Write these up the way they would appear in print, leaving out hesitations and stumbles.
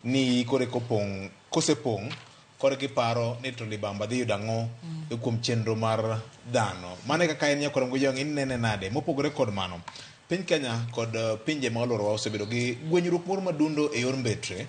Ni kore kopong' kosepong' kore giparo ni to libamba dhi yudo ang'o e kuom chenro mar dhano. Mano e kaka en nyakwar Mgojwang' inene nade? Mopogore kod mano, piny Kenya kod pinje ma olworowa osebedo gi gwenyruok moro madundo e yor mbetre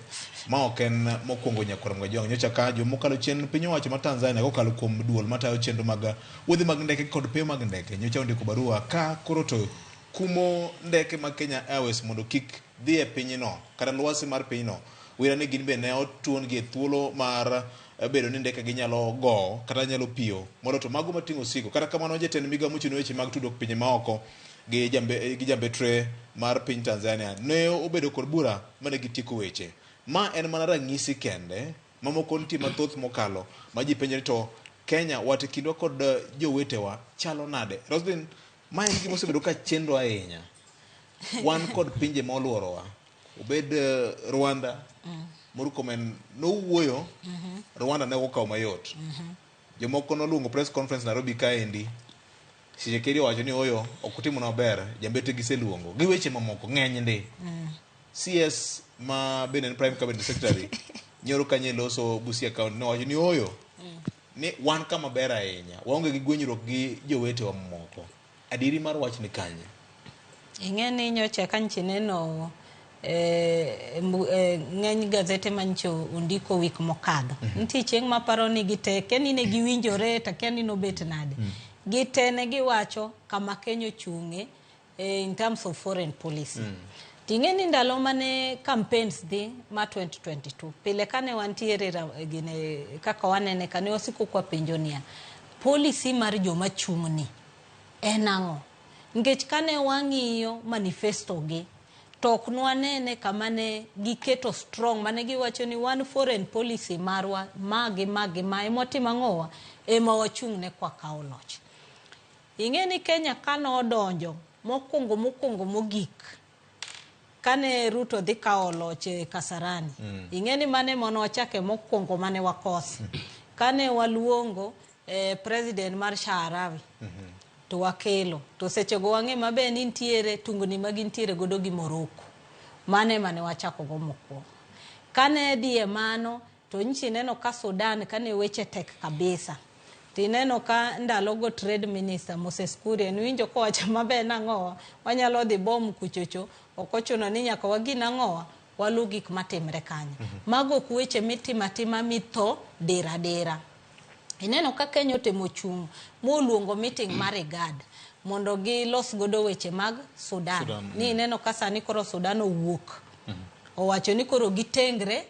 ma ok en mokwongo nyakwar Mgojwang'. Nyocha ka juma mokalo chien piny owacho ma Tanzania kokalo kuom duol matayo chenro mag wuodhe mag ndeke kod peyo mag ndeke nyocha ondiko barua ka koro to kumo ndeke mag Kenya Airways mondo kik dhi e pinyno kata lwasi mar pinyno wira ni gin be ne otuon-gi e thuolo mar bedo ni ndeke gi nyalo gowo kata nyalo piyo molo to mago mating'o osigo. Kata kamano jatend migao mochung' ne weche mag tudruok pinje maoko gi jambe, gi jambetre mar piny Tanzania ne obedo kod bura mane gitieko weche. Ma en mana ranyisi kende, mamoko nitie mathoth mokalo ma ji penjo ni to Kenya wat e kindwa kod jowetewa chalo nade? Roslyn, ma en gima osebedo ka chendo ahinya. Wan kod pinje ma oluorowa. Obed Rwanda, Murkomen nowuoyo, Rwanda ne ok okawo mayot. Jomoko noluongo press conference Nairobi kaendi. Tshisekedi owacho ni oyo ok otimonwa maber, jambete giseluongo. Gi weche mamoko ng'eny ndi. CS ma bende en Prime Cabinet Secretary nyoro kanye loso Busia County nowacho ni oyo ni wan kama ber ahinya, waonge gi gwenyruok gi jowetewa mamoko. Adieri mar wach ni kanye? Ing'e ni nyocha ka nchi neno eh, eh, ng'eny gazete ma ncho ondiko wik mokadho. Nitie chieng' maparo ni gite, kia ni ne giwinjore to kia ni nobet nade. Gite ne giwacho kama Kenya ochung'e in terms of foreign policy. Ting'e ni ndalo mane campaigns dhi ma 2022, pile kane wantiere gine, kaka wanene ka ne wasiko kwapenjo niya, policy mar joma chung' ni en ang'o? Nikech kane wang'iyo manifesto gi, to ok nwanene kama ne giketo strong mane giwacho ni wan foreign policy marwa ma gi ma gi ma ema watimo ang'owa ema wachung' ne kwakawo loch. Ing'e ni Kenya kane odonjo mokwongo mokwongo mogik kane Ruto dhi kawo loch e Kasarani. Ing'e ni mane mane wachake mokwongo mane wakoso. Kane waluongo president mar Shaharawi to wakelo to sechego wang'e maber ni nitiere tungni ma gintiere godo gi Morocco. Mano ema ne wachako go mokwongo. Kane dhi e mano to nchi neno ka Sudan kane weche tek kabisa. Tineno ka ndalogo trade minister Moses Kuria niwinjo kowacho maber nang'owa wanyalo dhi bom kuchocho ok ochuno ni nyaka wagin ang'owa walu gik matimre kanyo. Mago ok weche mitimo atima mitho dira dira. Ineno ka Kenya otemo chung' moluongo meeting mar IGAD mondo gilos godo weche mag Sudan. Sudan. Ni ineno ka sani koro Sudan owuok. Owacho ni koro gitengre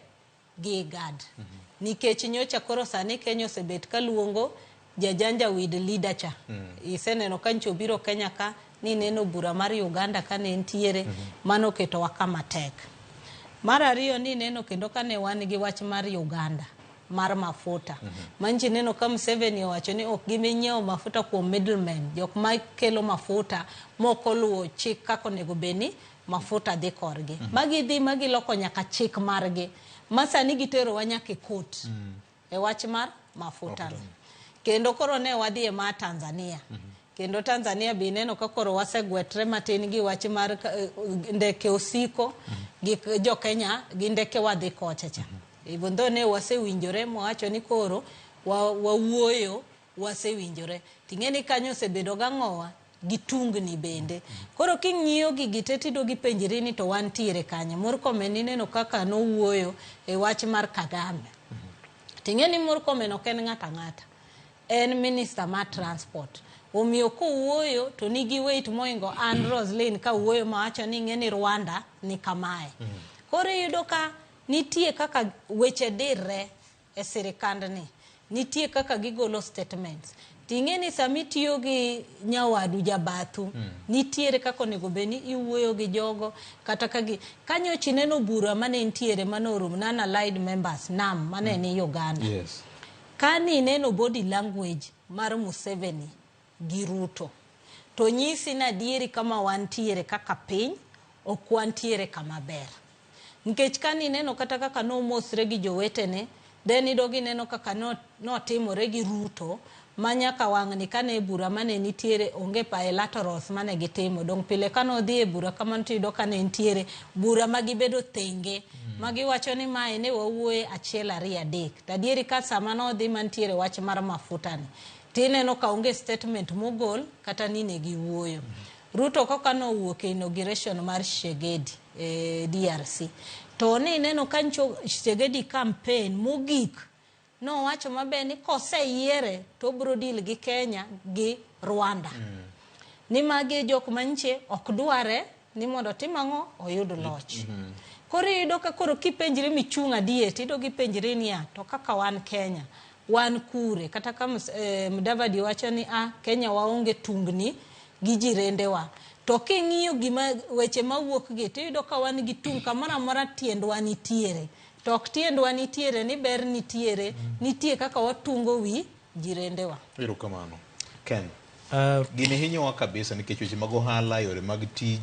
gi IGAD. Nikech nyocha koro sani Kenya osebet ka luongo jajanjaweed leader cha. Iseneno ka nyocha obiro Kenya ka ni neno bura mar Uganda ka ne nitiere, mano oketowa kama tek. Mar ariyo ni neno kendo kane wan gi wach mar Uganda mar mafuta. Ma nchi neno ka Museveni owacho ni ok gibi nyiewo mafuta kuom middlemen, jok ma kelo mafuta mok oluwo chik kaka onego bed ni mafuta dhi korgi. Ma gidhi ma giloko nyaka chik margi. Ma sani giterowa nyaka e court. E wach mar mafuta no. Kendo koro ne wadhi e mar Tanzania. Kendo Tanzania be ineno ka koro wasegwetre matin gi wach mar ndeke osiko gi jo Kenya gi ndeke wadhi kocha cha. Even though ne wasewinjore mwawacho ni koro wawuoyo wasewinjore. Ting'e ni kanyo osebedo gang'owa gi tungni bende. Koro king'iyo gigi te tidogi ipenjri ni to wantiere kanye. Murkomen ineno kaka nowuoyo e wach mar Kagame. Ting'e ni Murkomen ok en ng'ato ang'ata. En minister mar transport. Omiyo kowuoyo to nigi weight moingo an Roslyn kawuoyo mawacho ni ing'e ni Rwanda ni kamae. Koro iyudo ka nitie kaka weche dirre e sirikandni. Nitie kaka gigolo statements. Ting'e ni sama itiyo gi nyawadu jabathu, nitiere kaka onego bed ni iwuoyo gi jogo kata ka gi kanyocha ineno bura mane nitiere mane orum non allied members NAM mane ni Uganda. Kani ineno body language mar Museveni gi Ruto to nyisi ni adieri kama wantiere kaka piny ok wantiere kama ber. Nikech kani ineno kata kaka nomosre gi jowetene, then idog ineno kaka notimore gi Ruto. Ma nyaka wang'ni kane bura mane nitiere onge bilaterals mane gitimo. Dong' pile kane odhi e bura kamano to iyudo ka ne nitiere bura ma gibedo thenge. Ma giwacho ni mae ne wawuoye achiel ariyo adek. To adieri ka sama nodhi mantiere wach mar mafuta ni, tineno ka onge statement mogol kata ni ne giwuoyo. Ruto koka nowuok e inauguration mar Tshisekedi e DRC. To ni neno ka ncho Tshisekedi campaign mogik nowacho maber ni koseyiere to obiro deal gi Kenya gi Rwanda. Ni magi e jok manche ok dware ni mondo otim ang'o oyud loch. Koro iyudo ka koro kipenjri michung' adier tiyudo kipenjri niya to kaka wan Kenya wan kure kata ka Mudavadi wacho ni a Kenya waonge tungni gi jirendewa. To king'iyo gima weche mawuok gi tiyudo ka wan gi tung' kamoro amora tiendwa nitiere. To ok tiendwa nitiere ni ber nitiere, nitie kaka watungo wi jirendewa. Erokamano. Ken. Gini hinyowa kabisa nikech weche mag ohala, yore mag tij